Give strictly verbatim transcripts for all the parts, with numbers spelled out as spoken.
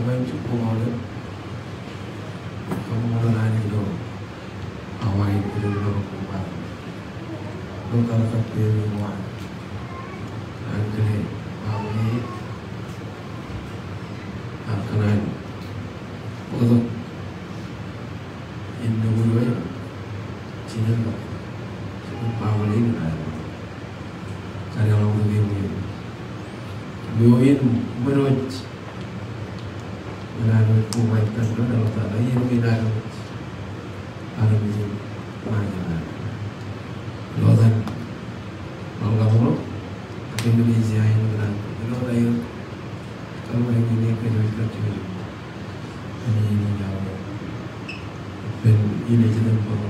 Ej jibboñ aolep. Kaṃṃoolol Anij ilo awa in kiiō ilo bar. Ilo kar kappān eo an. An kile, aolep. Ak kōṇaan bōktok in nukū eo ej jined ḷọk. Baaṃle in eo an. Kar eḷọk tok eṃṃan. Eo in ṃōj. Ñan ad wōj kobaik kaṇ ilo eḷaptata iien kein ad wōj. Armej in Ṃajeḷ. Ilo etan ḷọk ḷọk. Ak eklejia in ñan ad. Ilo etan eo. Kar wōj in eo kajjojo kajjojo. Āinwōt in eo. Ippān in ej iten bōro.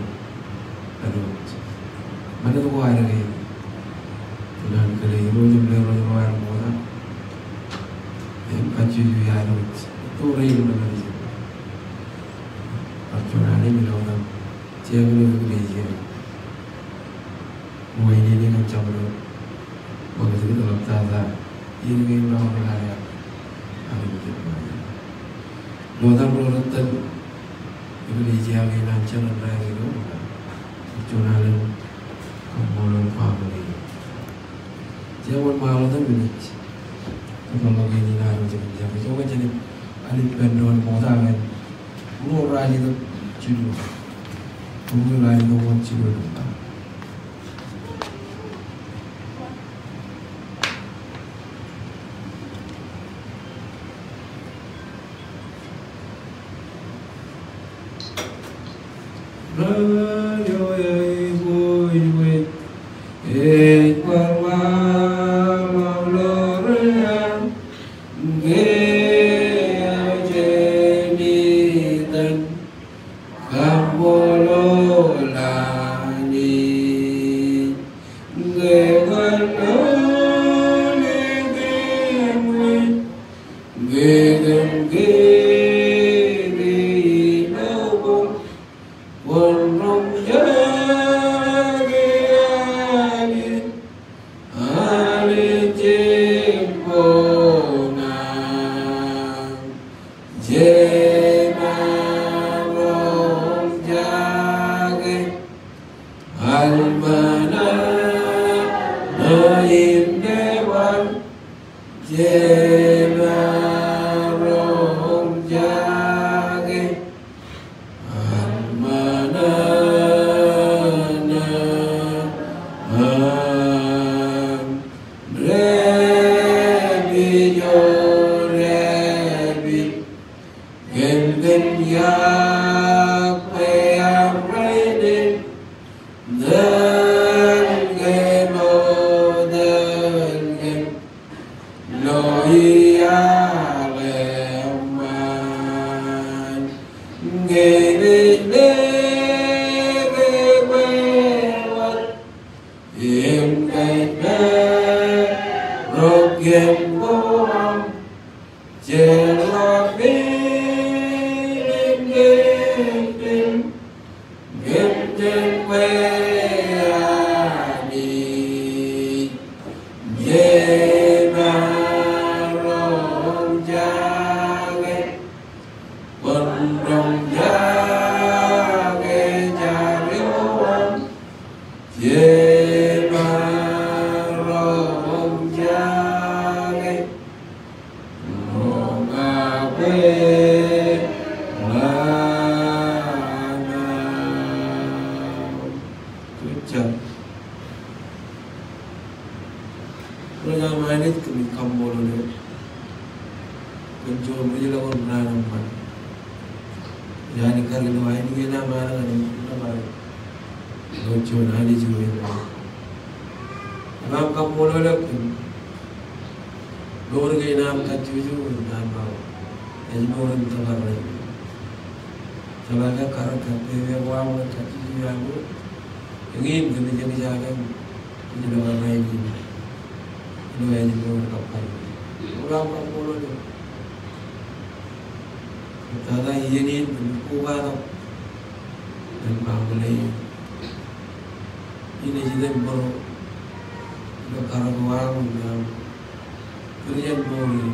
Ad wōj. Ṃanit ko ad ke. Kōn an kile ilo jemḷọk ro ro ad ṃokta. Im kajjojo ad wōj. Ito rein ṃanit. Kar juon alen ilo etan. Jemḷọk ro ro. Ṃool in ej kajjioñ ro. Ṃokta ilo eḷaptata. Iien kein ḷọk ḷọk ad. Ad wōj. Ilo etan ro rej tōl. Eklejia kein an jeran raelōñ ilo. Juon alen kaṃṃoolol baaṃle. Jeṃḷọk ṃaḷotan minit. Kōtḷọk kein in ad wōj im jake. Jokwe jenaaj al ippān doon ṃokta ñan. Ro raelōñ jilu. Ro raelōñ jilu. Good job. Ro eo aṃ Anij kōmij kaṃṃoolol eok. Kōn juon ri-ḷọk eo raan eṃṃan. Ij kar ilo ainikiin aṃ an ñan eok. Ilo juon Anij eo eṃṃan. Ij kaṃṃoolol eok kōn mour kein aṃ kajjojo im aṃ bwe ej mour in tōpar ṇe. Jeḷā ke kar kappān eo aṃ kajjojo aṃ. Eñin kōmij eñjake im ilo rainin. Ilo āinwōt kappān. Ilo kappān eo. Tata eñin kōmij kobatok ñan baaṃle in. Ij iten bōro ilo karōk eo aṃ im Kūrjin mour in.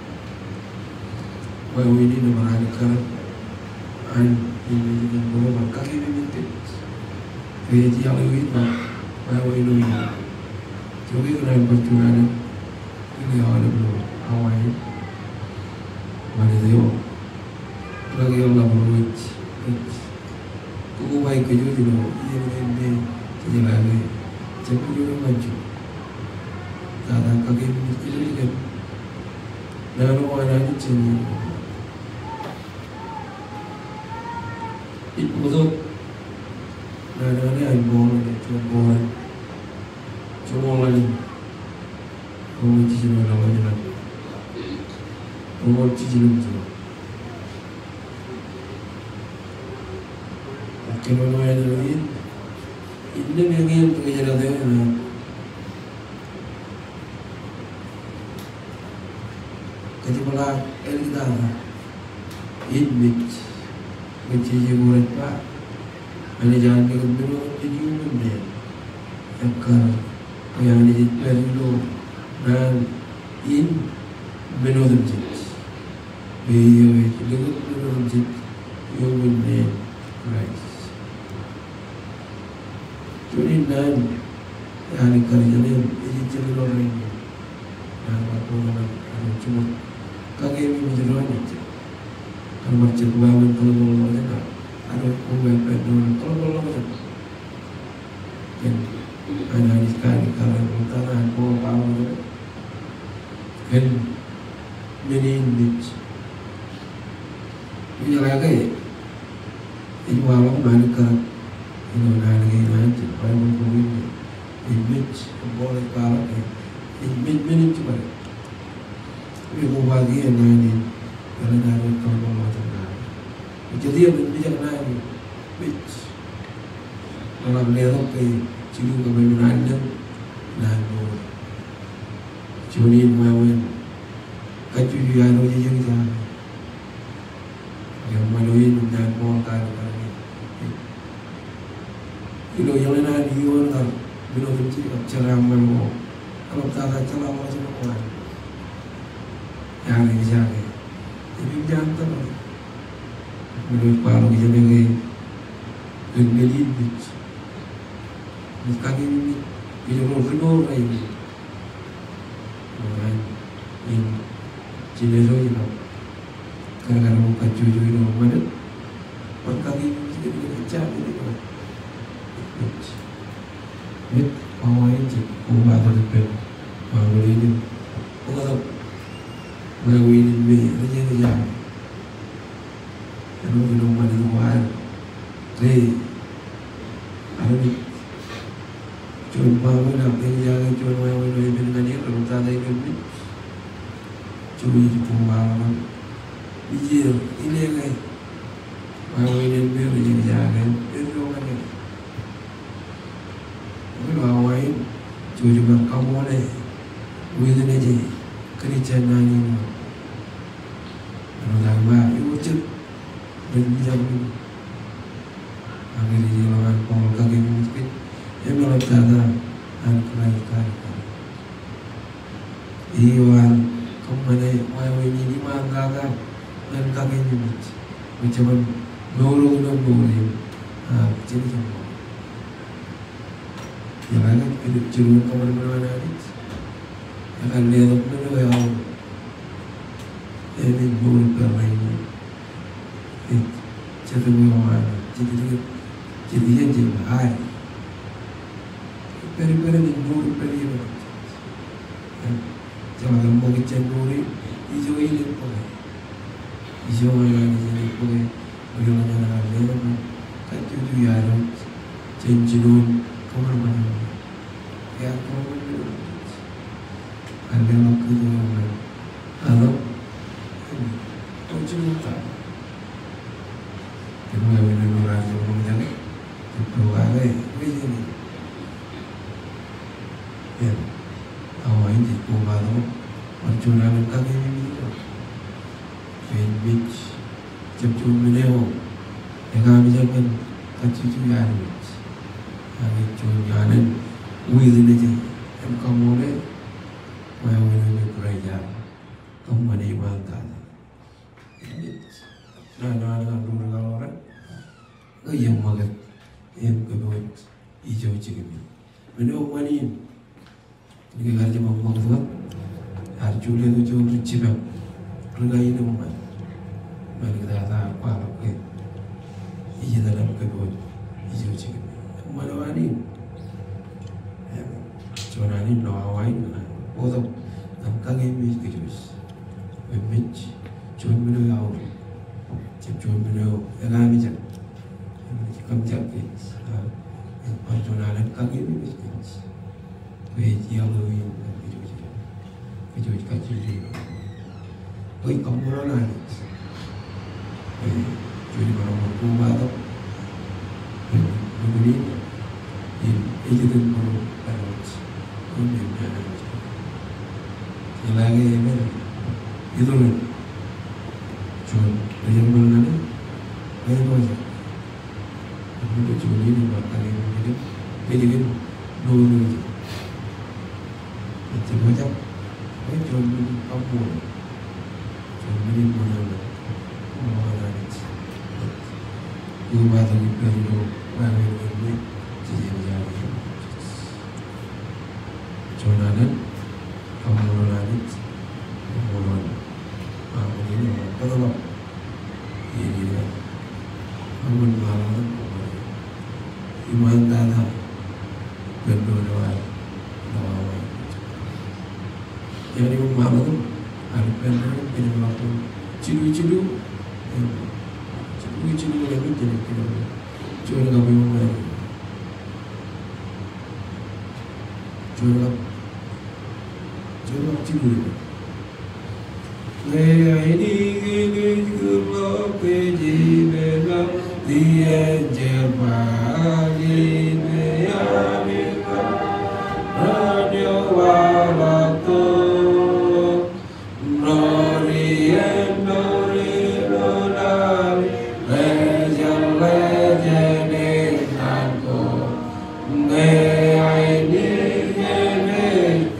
Wāween in ej bar alikkar an in ej bar kakeememej kōj. Ej iaḷ eo in bar wāween eo in. Ijo ke kōn an bar juon alen kile aolep ilo awa in. Ṃanit eo. Ḷak eo ḷap ro ej, ej kobaik kōj ilo iien in me jej jeḷā ke jab ilo ṃanju. Tata kakeememej kōj kōn naan eo an Anij jān iien. Ij bōktok naan eo an Paul, juon Paul, joñoul ḷalem. Roñoul jiljino ḷalem. Roñoul jiljino. Ak kōn wāween eo in, innām eñin bwe kōj jeḷā ke enaaj kōjepḷaak āliktata in mej. Bwe jeje ko rej ba, Anij ear likūt men otemjej iuṃwin neen. Ekkar bwe Anij ej pād ilo naan in men otemjej. Bwe eo ej likūt men otemjej iuṃwin neen Kraist. Juon in naan eo ear alikkar jān eṇ, ej ejjab ilo rainin. Naan eo bar bōk ṇe an jimor kakeememej ro nejin. Kōn bar jab wāween kōḷmānḷọkjeṇ, ak bar wāween kōḷmānḷọkjeṇ. Kōn an Anij kaalikkar eo, ṃoktata an Paul bar wōnṃaanḷọk kōn men in mej. Ij jeḷā ke ej waḷọk ṃaan kar ilo naan kein an Baibōḷ bok in, ej mej, Paul ej kwaḷọk ke ej mej men in jibadek. Im kobaik e naan in, eḷap an wāween kōḷmānḷọkjeṇ naan. Jet iiō men mejak naan in, mej. Ḷak letok ke jilu kab emān allōñ naan ko. Juon in wāween kajjojo iaan eo jej eñjake. Eṃṃan eo in naan ko kaalikkar. Ilo eñin an iioon kar men otemjej kab jeraaṃṃan ko. Eḷaptata jeḷā ḷọkjeṇ ko an. Ear ejaake. Im ejjañin tōpar. Im ej kwaḷọk ijeṇe ke kōn men in mej. Mej kakememej mej. Kōj ro ri-mour rainin. Ro rainin. Im jinejo ilo kōrā kōrā eo kajjojo ilo ṃanit. Bar kakememej kōn men in, ejjañin ilo. Mej. Mej, wāween jej kobatok ippān wāween in. Oktak wāween in me rej eñjake. Āinwōt ilo ṃanit ko ad, rej, armej, juon wāween ak eñjake juon wāween eo epen ñan er, rej tata ippān mej. Jouj im kobatok. Ije, ine ke wāween in me rej eñjake, ej ro ñan er. Ilo wāween, jouj im kaṃṃoolol witness e, Christian naan in. Āinwōt aō ba, ewōr jet rej mijak men. Ak ej ilo an Paul kakememej kōj, im eḷaptata an Kraist kar. Eo an kōṃṃane wāween in iṃaantata ñan kakememej. Ṃōj jeban mour eo ilo mour in, a, jiljilimjuon. Eḷaññe jiroñ kōṃanṃan an Anij, ekar letok men eo eaorōk. Im ej mour ippān rainin. Ej jet eo eaorōk, jet eo, jet eo, jet eo, jet eo. Ippād, ippād, ej mour ippād rainin. Jeḷā ke ṃōk ijin mour in, ijo in ej bōke. Ijo in ej bōke. Ilo ñan ear letok kajjojo iaad, jān jinoin kōṃanṃan. Ear kōṃanṃan. Ear letok kajjojo iaad. Āinwōt, āinwōt, āinwōt, āinwōt, āinwōt, āinwōt, āinwōt, āinwōt, āinwōt, āinwōt, āinwōt, Im, awa in jej kobatok, bar juon alen kakememej ilo. Im mej, jab juon men eo ekaamijak ñan kajjojo iaad. Ak ej juon alen witness e, im kaṃṃoolol wāween eo me Kraist ear kōṃṃane iṃaantata. Im mej, naan, naan, naan, ri-kaḷoran. Ñe iṃōk, im kōpooj ijo jikin men. Men eo ṃani in. Ñe kar jab ṃōk wōt, ear juḷe tok juon ri-jipañ, ri-kaenōṃṃan. Ṃani tata kwaḷọk ke ij etal im kōpooj ijo jikin men. Ṃani eo an in. Im juon an in ilo awa in, bōktok ñan kakememej kōj. Im mej, juon men eo eaorōk. Jab juon men eo ekaamijak. Im ej kōmjak kōj. A, ej bar juon alen kakememej kōj. Bwe ej iaḷ eo in ñan kōj. Kōj kajjojo. Bwe ej kaṃṃoolol Anij. Bwe ej juon eo bar kobatok. Bwe ej juon eo ej iten bar karuj. Bwe ej juon eo ej iten bar karuj. Eḷaññe eṃṃan, iturin juon rej eṃṃan ñan e, ej pojak. Ej pojak juon in ej bar kakememej kōj, ej kōn mour eo ej. Ej pojak, ej juon in kaṃṃoolol. Juon in ṃool eo. Ṃool eo Anij. Kobatok ippād ilo wāween in me jej eñjake. Juon alen, kaṃṃoolol Anij, kaṃṃoolol. Amen. Im kōtḷọk. Im, im, im. Amen. Amen. Iṃaantata ippān doon eo ad ilo awa in. Im, im, im, im. Ad ippān doon, im, im, im. Jilu, jilu. Im, jilu, jilu, im, im, im. Juon kab, im, im. Juon kab. Juon kab jilu. Ñe ainikinis kūrḷọk kōj im etal, iien jerbal im eaar ikar, ren eo waḷọktok. Ṃool im mour ilo laḷ, rej jeḷā jān ej naan ko. Ñe ainikinis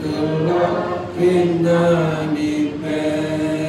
kūrḷọk kōj ñan ippān.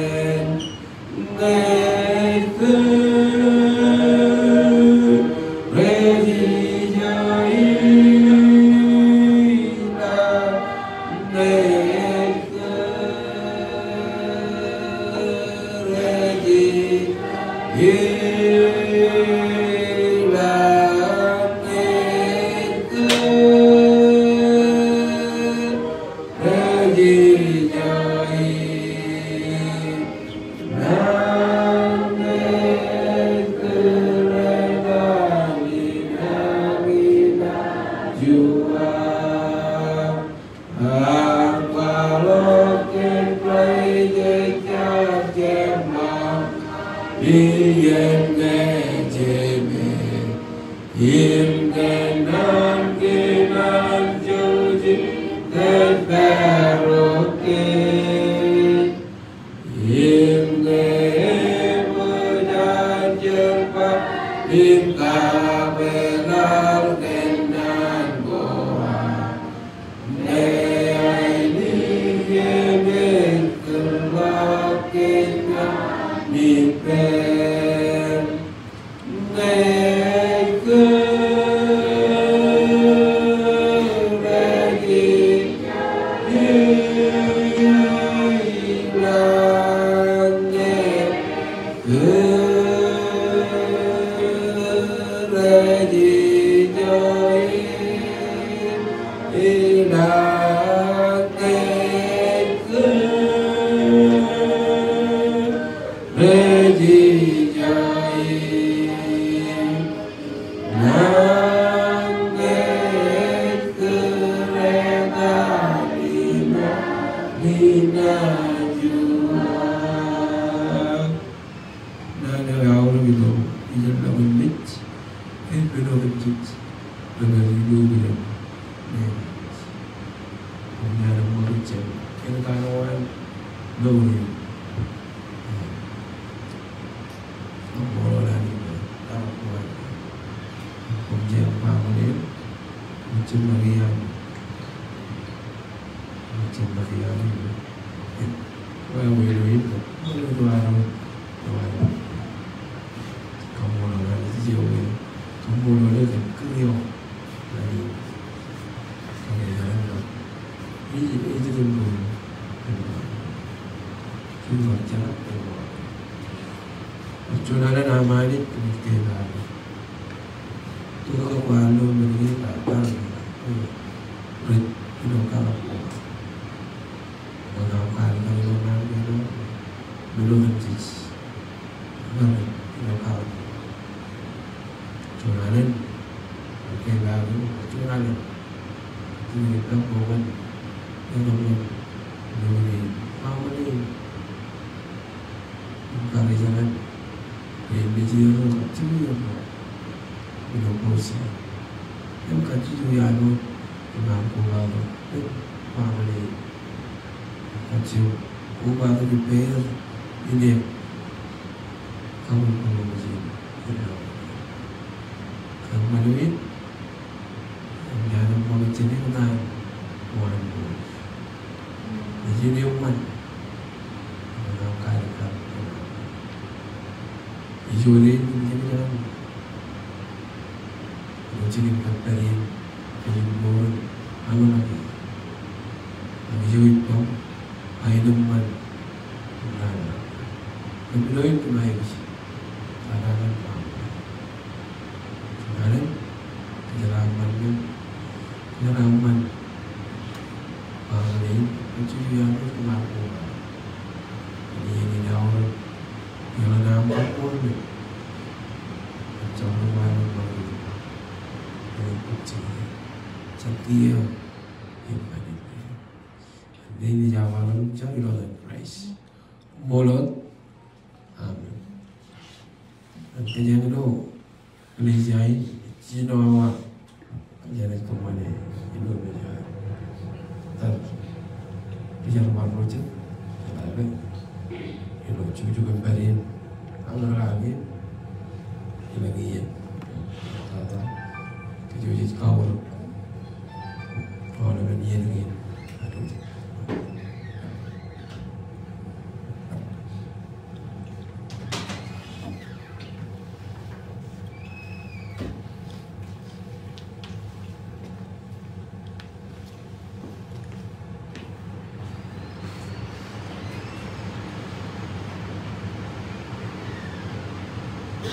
Wōn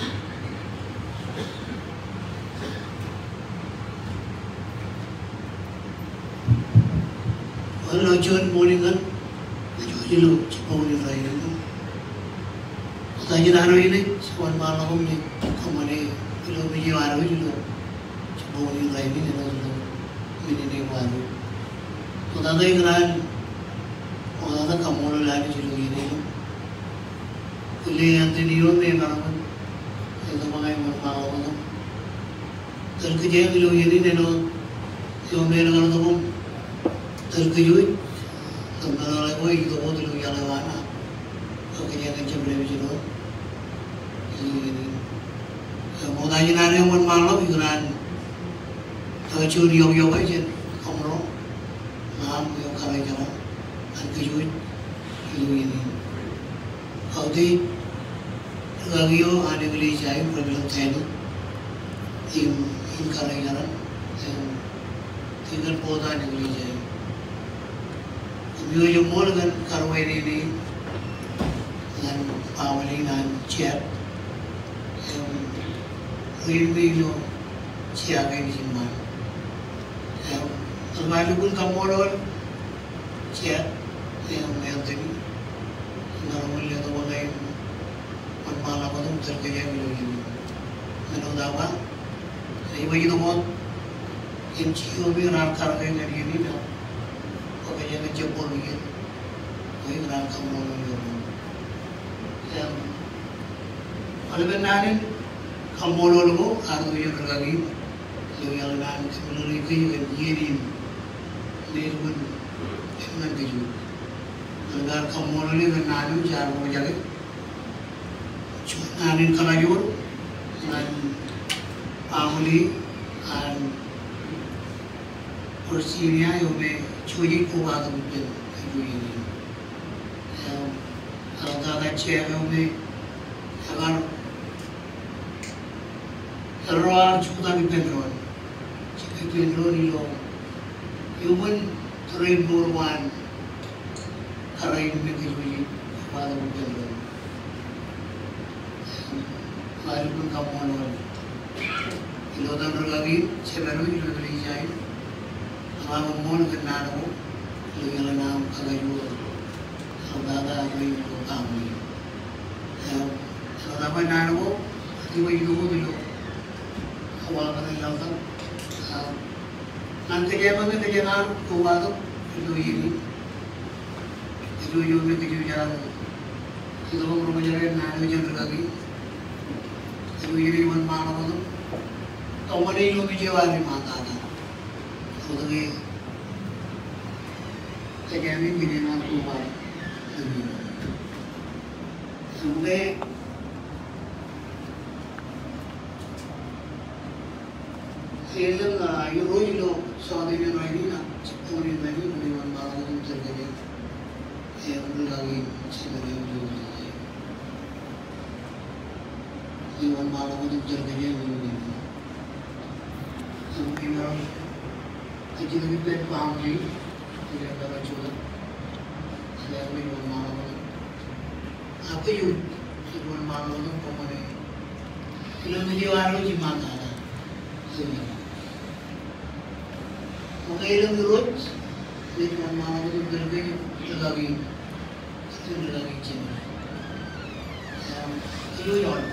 ilo juon ṃool in ñan ilo jibboñ in rainin. Ṃokta jān ad ilo iien in, wōnṃaanḷọk im kōṃṃane ilo mejeḷ ad ilo jibboñ in rainin, ilo men in ad. Ṃoktata ikōṇaan, ṃoktata kaṃṃoolol Anij ilo iien in. Kwōle Anthony eo me eṃṃan, ej ba ña wōnṃaanḷọk im tōl kōj ilo iien in āinwōt eo me eḷap tok im tōl kōj wōj, im meḷeḷe bwe itok wōt ilo iaḷ eo an, ak kōj ej jab lepḷọk ilo iien in. Ṃokta jān ad wōnṃaanḷọk, ikōṇaan tōl juon iọkiọkwe jān kaṃro, ṃaam eo karijeran ñan kōj wōj ilo iien in. Kautiej rūkaki eo an eklejia in, Reverend Tani, im in karijeran, im deacon board an eklejia in. Im ijo ṃool kōn karuwainene in ñan family in an Chad, im ri-in me ilo Chad in jiṃṃaan. Im ij ba lukkuun kaṃṃoolol Chad, im Anthony, im rej letok wōt im wōnṃaanḷọk wōt im tōl kōj ilo iien in. Men eo ear ba, ij ba itok wōt, im jino me raar karōk ñan iien in, ak kōj ej jab bōk iien, bwe raar kaṃṃoolol eok. Im aolepen naan in kaṃṃoolol ko, ad itok iien rūkaki, ilo iaḷ in an kōmeḷeḷeiki kōn iien in, ilo iien in, im ñan kōj wōj. Im ad kaṃṃoolol kōn naan in jaar ṃōjake. Juon naan in kaḷajor ñan family an Virginia eo me jej kobatok ippān ilo iien in. Im, āliktata Jack eo me ekar, erro ar jutak ippān doon. Jutak ippān doon ilo, iuṃwin tōre in mour ko an kōrā in me kōj wōj kobatok ippān doon. Im, ij lukkuun kaṃṃoolol ilo etan rūkaki, jemān eo ilo eklejia in, ak koṃṃool kōn naan ko ilo iaḷ in aṃ kakajoor, āliktata ilo family. Im, āliktata naan ko, ij ba itok wōt ilo, ak wa kōn ilo ta, a, ñan kōj eo me kōj ej kobatok ilo iien in. Kōj wōj eo me kōj ej, itok ro ṃōjrak naan eo jān rūkaki. Kōj wōj ej wōnṃaanḷọk wōt im kōṃṃane ilo mejeḷ ad iṃaan tata. Āinwōt ke kōj eo me kōj ej kobatok. Im ke Elōñ, a, Irooj ilo jota in rainin, a, jibboñ in rainin, ij wōnṃaanḷọk im tōl kōj. Im rūkaki, jemān eo ilo, ij wōnṃaanḷọk im tōl kōj ilo iien in. Im ke ij ba, ij ba ippān family, ij ba ippān jota, ij wōnṃaanḷọk. Ak kōj wōj, ij wōnṃaanḷọk im kōṃṃane ilo mejeḷ ad ilo iṃaan tata. Ak elōñ Irooj, ij wōnṃaanḷọk im tōl kōj, rūkaki, im rūkaki jemān. Im, ilo iien.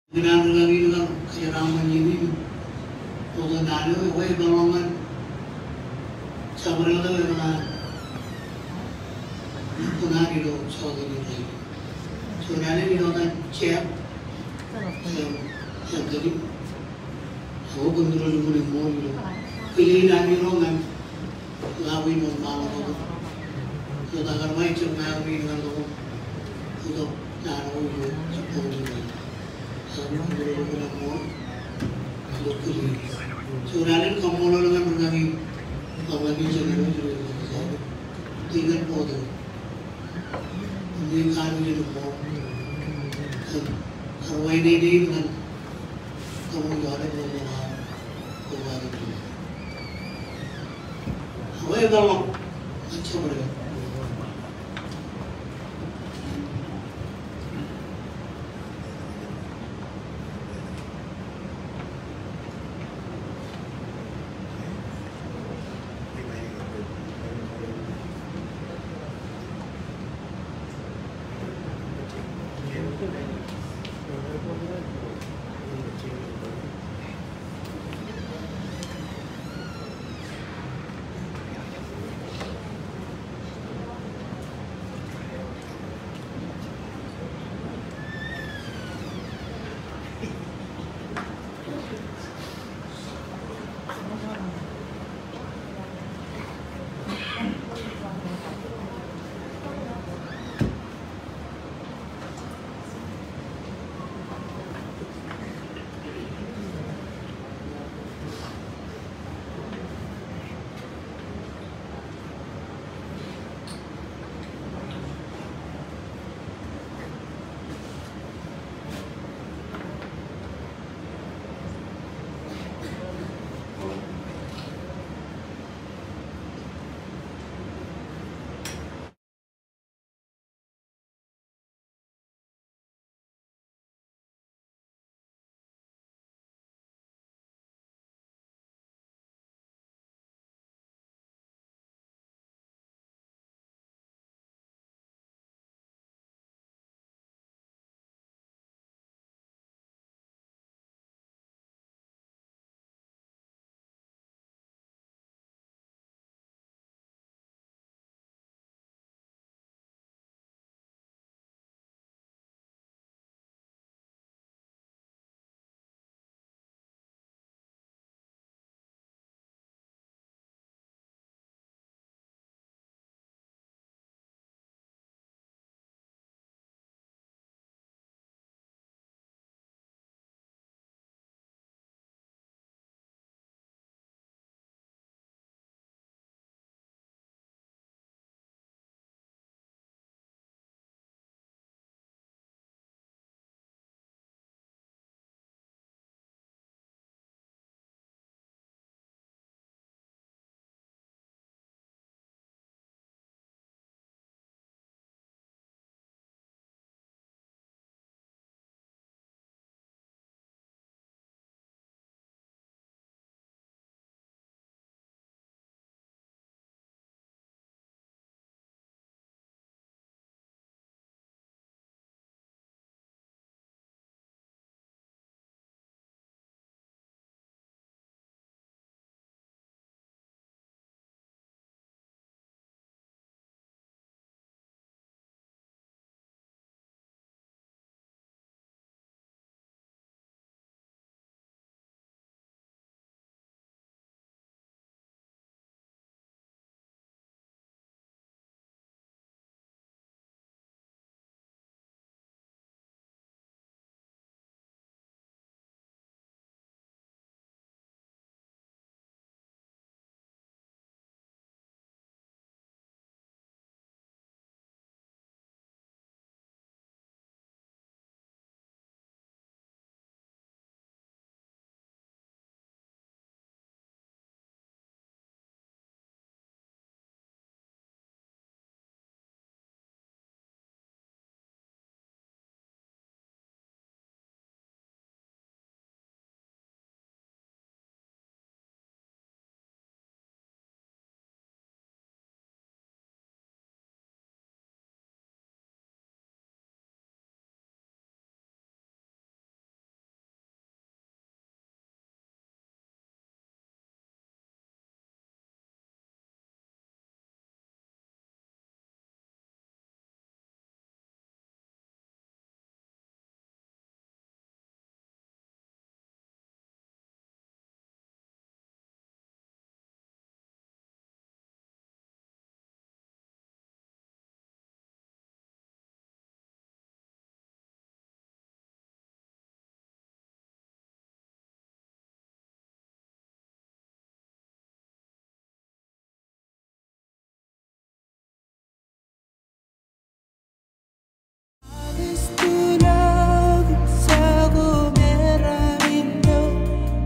Ikōṇaan rūkaki in kar kōjeraaṃṃan iien in, bōktok naan eo, ekwe epeḷḷọk ñan jabdewōt eo ekōṇaan kōṇaan ilo jota in rainin. Juon alen ilo etan Jeb im Anthony. Ak kōn ro lukkuun eṃṃool ilo kile in ami ro ñan ña wōt in wōnṃaanḷọk. Ilo etan kar ba ejjab ña wōt in ñan ḷọk. Ilo naan eo ilo jibboñ in. Ak kōn ro lukkuun eṃṃool ilo kile in. Juon alen kaṃṃoolol ñan rūkaki, rūkaki Jeneral ilo Deacon Porter. Im kanooj in ṃool. Im kar wānōk in ñan kaṃṃoolol aolep ro ṃool aō. Ko wānōk in. Ekwe epeḷḷọk ñan jabdewōt.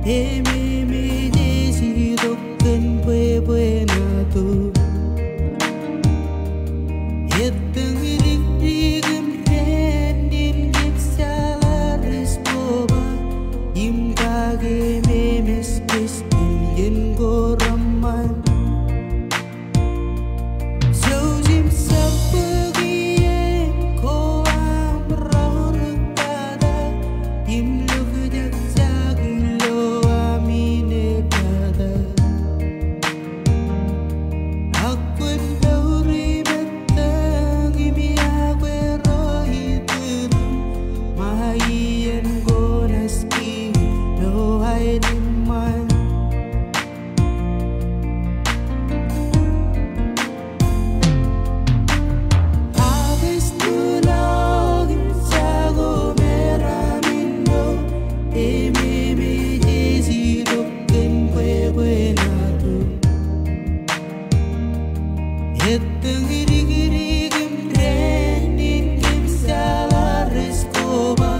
Ememej ej itok kōn bwebwenato. Ettōñ dikdik im dān in kōm jeḷā rej koba im kake memeskes kōn iien ko reṃṃan. Jouj im jab bōk iien ko aṃ raorōk tata im lokjak jak ilo ami ne tata. Ak kwōn mour im ettōñ im iọkwe ro itūruṃ, ṃae iien ko naaj kiiō ilo aenōṃṃan. Ak ej tūlọk im jako meram inno, ememej ej itok kōn bwebwenato. Ettōñ dikdik im dān in kōm jeḷā rej koba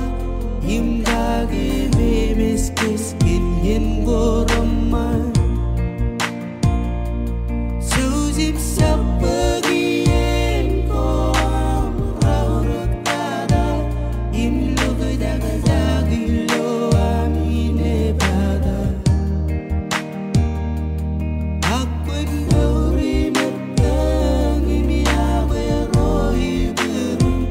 im kake memeskes kōn iien ko reṃṃan. Jouj im jab bōk iien ko aṃ raorōk tata im lokjak jak ilo ami ne tata. Ak kwōn mour im ettōñ im iọkwe ro itūruṃ,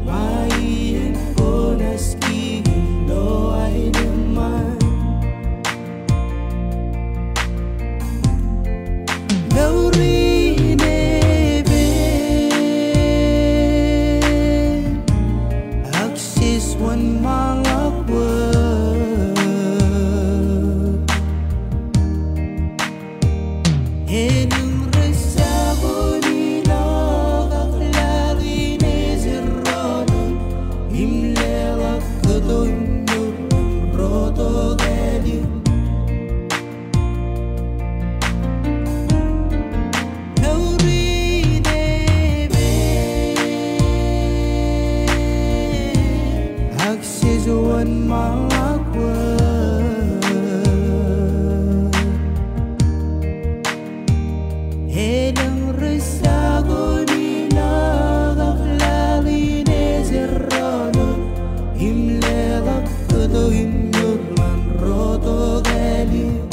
ṃae iien ko naaj kiiō ilo aenōṃṃan. Mour in epen, ak jej wōnṃaanḷọk wōt. Elōñ rej jako ilo kōḷḷāḷ in ej errọọlḷọk im leḷọk kōto im mour ro to kāālōt. Mour in epen, ak jej wōnṃaanḷọk wōt. Elōñ rej jako ilo kōḷḷāḷ in ej errọọlḷọk im leḷọk kōto im mour ḷọk ro to kāālōt.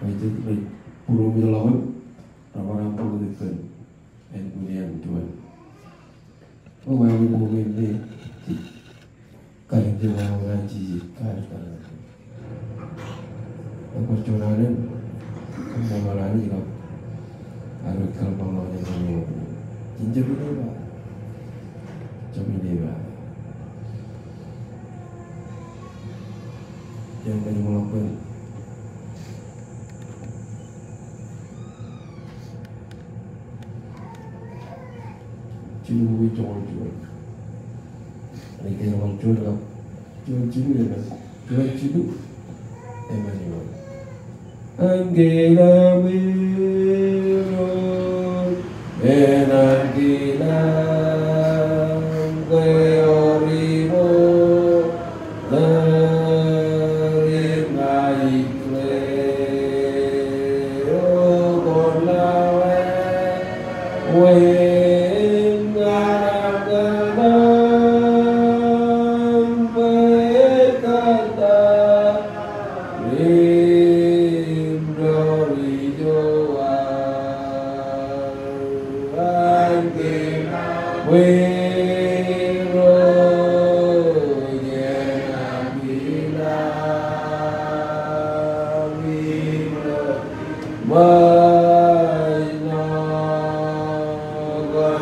Ej, ej būroṃōj ḷọk wōt, rebar aṃ bōk ippān ānbwinniaṃ juon. O, wāween bōk ippān ānbwinniaṃ. Kallimjek wāween an Jisōs, kallimjek. Ekwe juon alen, kōṃṃan alen ij kab ad wōj kōḷmānḷọkjeṇ ilo. Jen jab ine ba. Jab ine ba. Jen kōṃṃanḷọk bwe Jilu ej joñoul juon. Ij kōṃṃan juon kab juon jilu emān. Juon jilu emān. Ankilami ro, en ankila, kwe ori mo, tōre ṇa ikle, o kōṇaan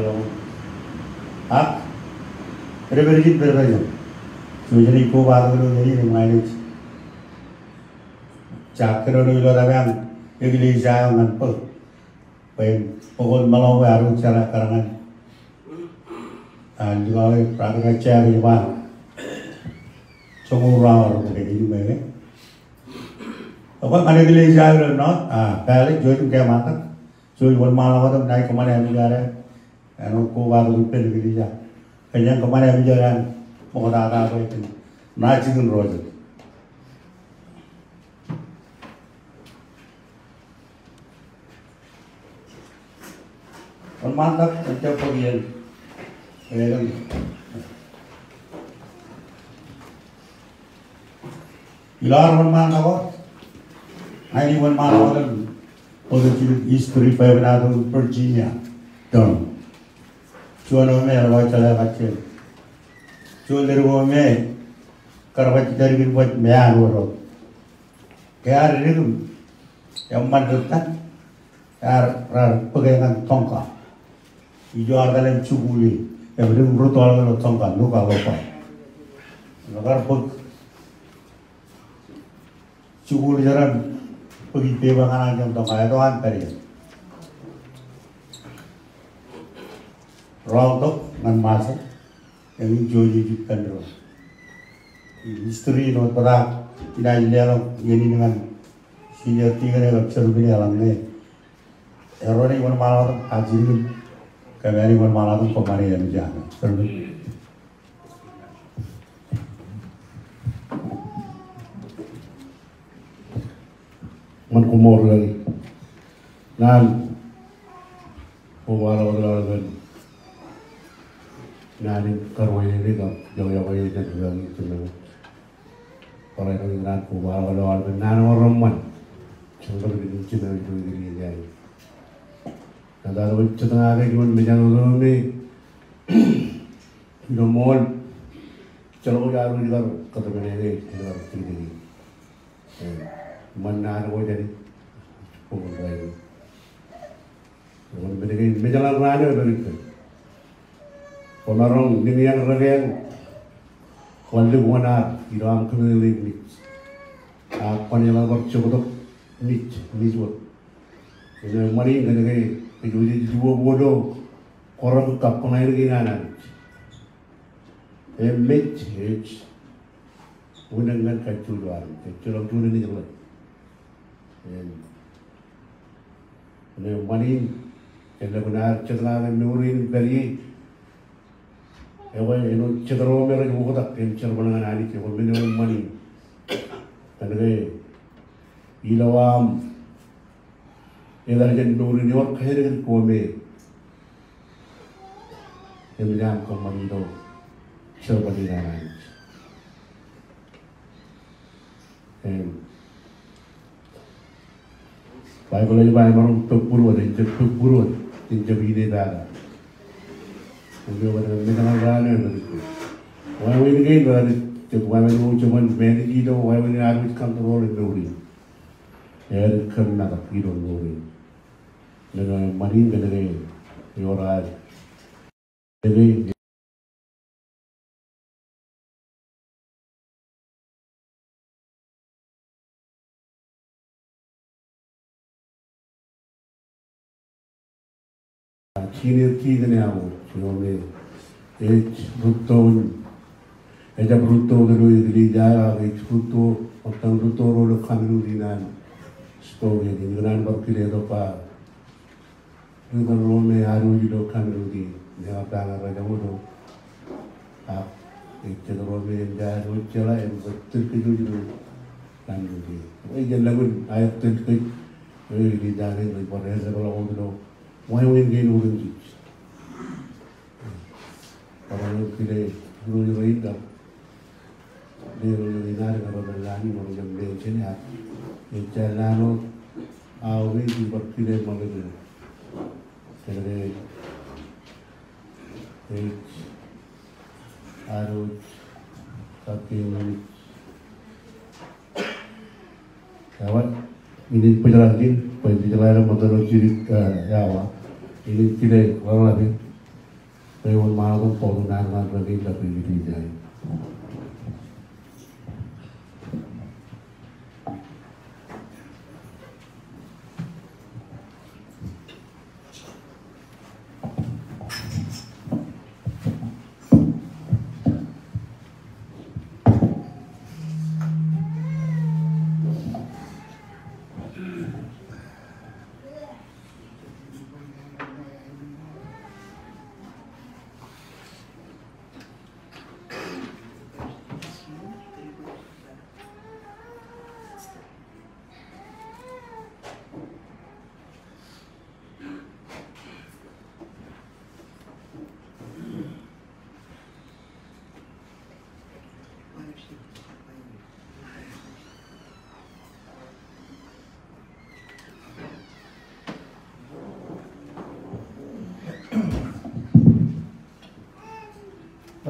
deḷọñ. Ak pedped ijin pedped eo. Jouj im kobatok ilo iien in im ña ij ja kōnono ilo tōpar eklejia eo ñan bōk. Bwe bōk wōt meḷọkwe ad wōj jeraṃṃan. An likao eo raar kajjitōk ej ba joñoul ruo awa rebōd in ṃweo. Ekwe ñan eklejia eo ilo North, a, Pālej, jouj im kōṃṃan ta. Jouj wōnṃaanḷọk wōt im naaj kōṃṃane āinwōt ad, āinwōt kobatok ippān eklejia. Kōn ñan kōṃṃane āinwōt ad ṃoktata bwe jen ṇa jikin ro jet. Wōnṃaanḷọk, jen jab bōk iien. Elōñ. Ilo ad wōnṃaanḷọk wōt, ña inaaj wōnṃaanḷọk wōt im bōk jidik history bwe enaaj tok Virginia doon. Juon eo me ear ba jeḷā kajjien. Juon ledik eo me kar ba jitōrikin bwe meanwōd eo. Ke ear dik im eṃṃan ri-tōl, ear, raar bōke ñan Tonga. Ijo ear tōl im jikuuḷ e, im dik im rūttoḷọk ilo Tonga, Nuka, Lopa. Im ekar bōk jikuuḷ eo im bōk ippān ñan an ijin Tonga, eto an pād ie. Roñtok ñan Ṃajeḷ. Eñin jouj ej ippān doon. Im history eo ej bōktok, inaaj leḷọk iien in ñan senior deacon eo kab chairman eo eḷaññe. Erom ej wōnṃaanḷọk wōt im ajri, kōm ej wōnṃaanḷọk wōt im kōṃṃane āinwōt ad. Chairman. Ṃōn koṃṃool ri-kaki. Naan kobaḷọk ḷọk ḷọk kōn naan in karuwainene kab yokwe jān ri-kaki Jemem. Barāinwōt naan kobaḷọk ḷọk kōn naan eo reṃṃan. Jemem in Jemem ilo ikijjien. Naan eo ej jitōñake juon mejañ eo me ilo ṃool jeḷā ko armej kar kōtmāne ke kar tikdik. Eṃṃan naan ko jān e. Bok in rainin. Eṃṃan men kein, mejañ in raan eo ej pād ippān. Kwōmaroñ niñiañ rekeañ wanlōñ wōn ad ilo aṃ kōmeḷeḷe im mej. Ak kwōn eḷap bar joktok mej, mej wōt. Im eṃṃan in kōnke kōj wōj jej iwōj ilo kōrā kab kappāñin kein an Anij. Im mej ej wūnin ñan kajjojo armej. Ejjeḷọk juon nejin ḷe. Im eṃṃan in, jen lōñ ad jitōñake mour in pād ie. Ekwe āinwōt jet ro me rej oktak im jerbal ñan Anij, ekwe men eo eṃṃan in. Kōnke ilo aṃ etal jān mour in ewōr kāālōt ko me eṃōj aṃ kōṃṃan ilo jerbal in an Anij. Im Baibōḷ ej ba emaroñ bōk būruod, en jab bōk būruod, en jab ine tata. Im eo kōn mejañ in raan eo ej ba, wāween kein rej jab wāween eo jeban manage ilo wāween in armej control in mour in. Ej kōmmatak ilo mour in. Eo eṃṃan in kōnke ewōr ad. Kōnke Senior deacon eo, eo me ej rūtto in, ejjab rūtto ilo eklejia eo, ak ej rūtto, ṃōttan rūtto ro ilo community in an Spokane. Ikōṇaan bar kile tok ba, ri-tōl ro me adwōj ilo community, me ear ba ñan ro rej aolep. Ak ejjab ro me ejjab adwōj jeḷā, im rej tōl kōj ilo community. Ej lōñ in aer tōl kōj, eo ej leader in rej bar eḷḷọk ḷọk wōt ilo wāween kein otemjej. Barāinwōt kile ilo rein kab ilo rein ad kab ilo rein ad, ilo rein ad, ejjeḷọk naan eo aō rej bar kile ṃōk eo. Kōnke ej adwōj kab kein Ewōr, inaaj bōjrak in, bwe in jeḷā ḷọk ṃōttan eo jidik, eh, eawa. Inaaj kile ḷōḷḷap in, bwe wōnṃaanḷọk tok bọọl in an ṇa rej kile ḷọk in.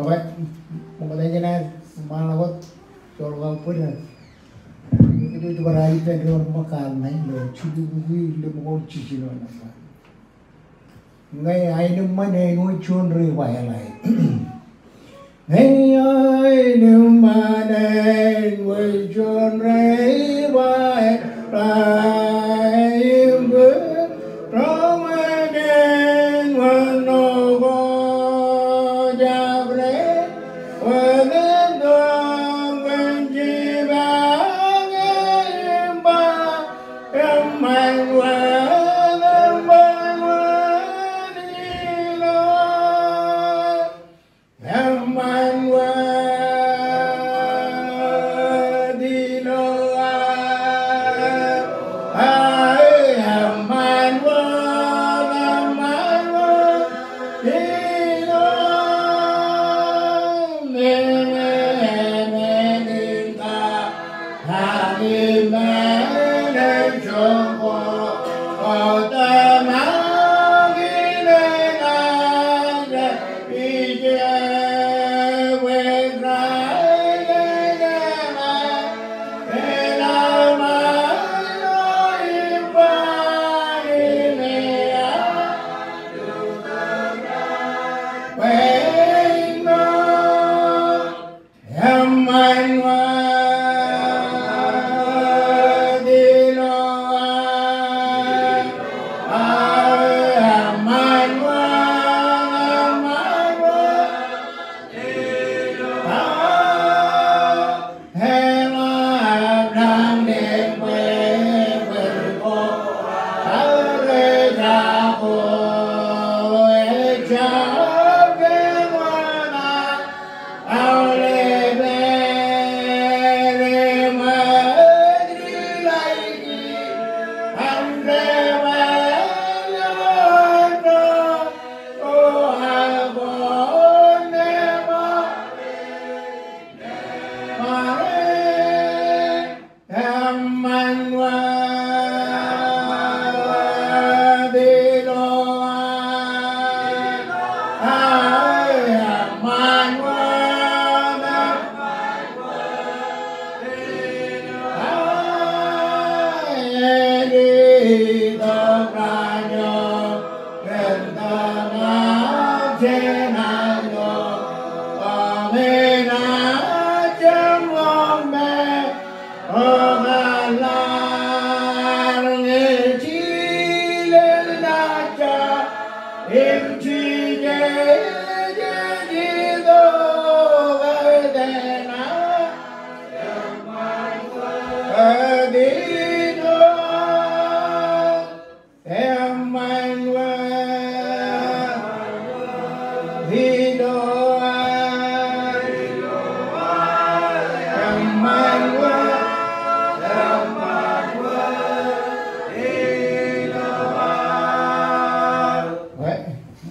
Baba, ṃokta jān aer ṃaanḷọk wōt, joḷọk aō bōd eo. Kōj bar aliten ro ṃōk kaal ṇe ilo jilubukwi lemñoul jiljino nōṃba. Ñe aenōṃṃan āinwōt juon ri-bālae. Ñe aenōṃṃan āinwōt juon ri-bālae.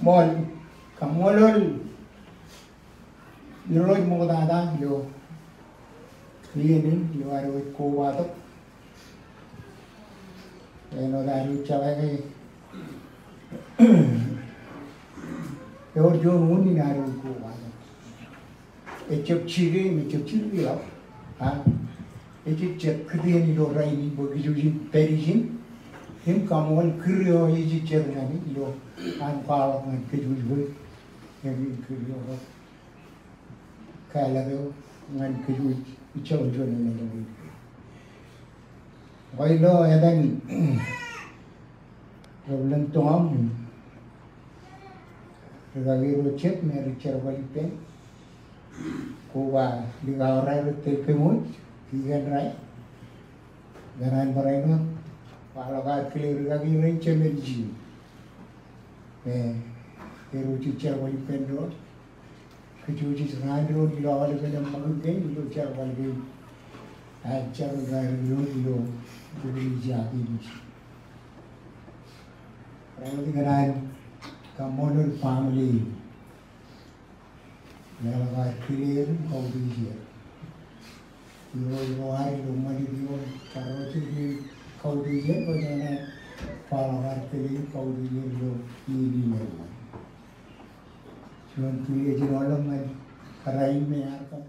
Ṃool, kaṃṃoolol Irooj ṃoktata ilo iien in ilo ad wōj kobatok. Āinwōt ad wōj jeḷā ke ewōr juon unin ad wōj kobatok. Ejjab jide im ejjab jidik ḷọk. A, ejjab jet kūtien ilo rainin bwe kōj wōj in pād ijin im kaṃool kūr eo ejjab jet ñan e ilo an kwaḷọk ñan kōj wōj bwe en kūr eo rej kālọk eo ñan kōj wōj ijjab juon emān eo. Ilo etan Reverend Tom, rikaki ro jet me rej jerbal ippān, koba likao ro rej tōl kōm wōj, ikōṇaan, ikōṇaan barāinwōt kwaḷọk ad kile rikaki rein jemed ijin me ro rej jerbal ippān doon. Kōj wōj ij raan doon ilo aolepen eṃṃakūt kein ilo jerbal kein. Ak jerbal kein ilo, ilo ijin. Barāinwōt ikōṇaan kaṃṃoolol family in. Leḷọk ad kile er im kautiej er. Ilo, ilo ad ilo ṃanit eo, bar ro jet in kautiej er, bwe ikōṇaan kwaḷọk ad kile im kautiej er ilo iien in. Juon kile ej aolep ñan kōrā in me ear kab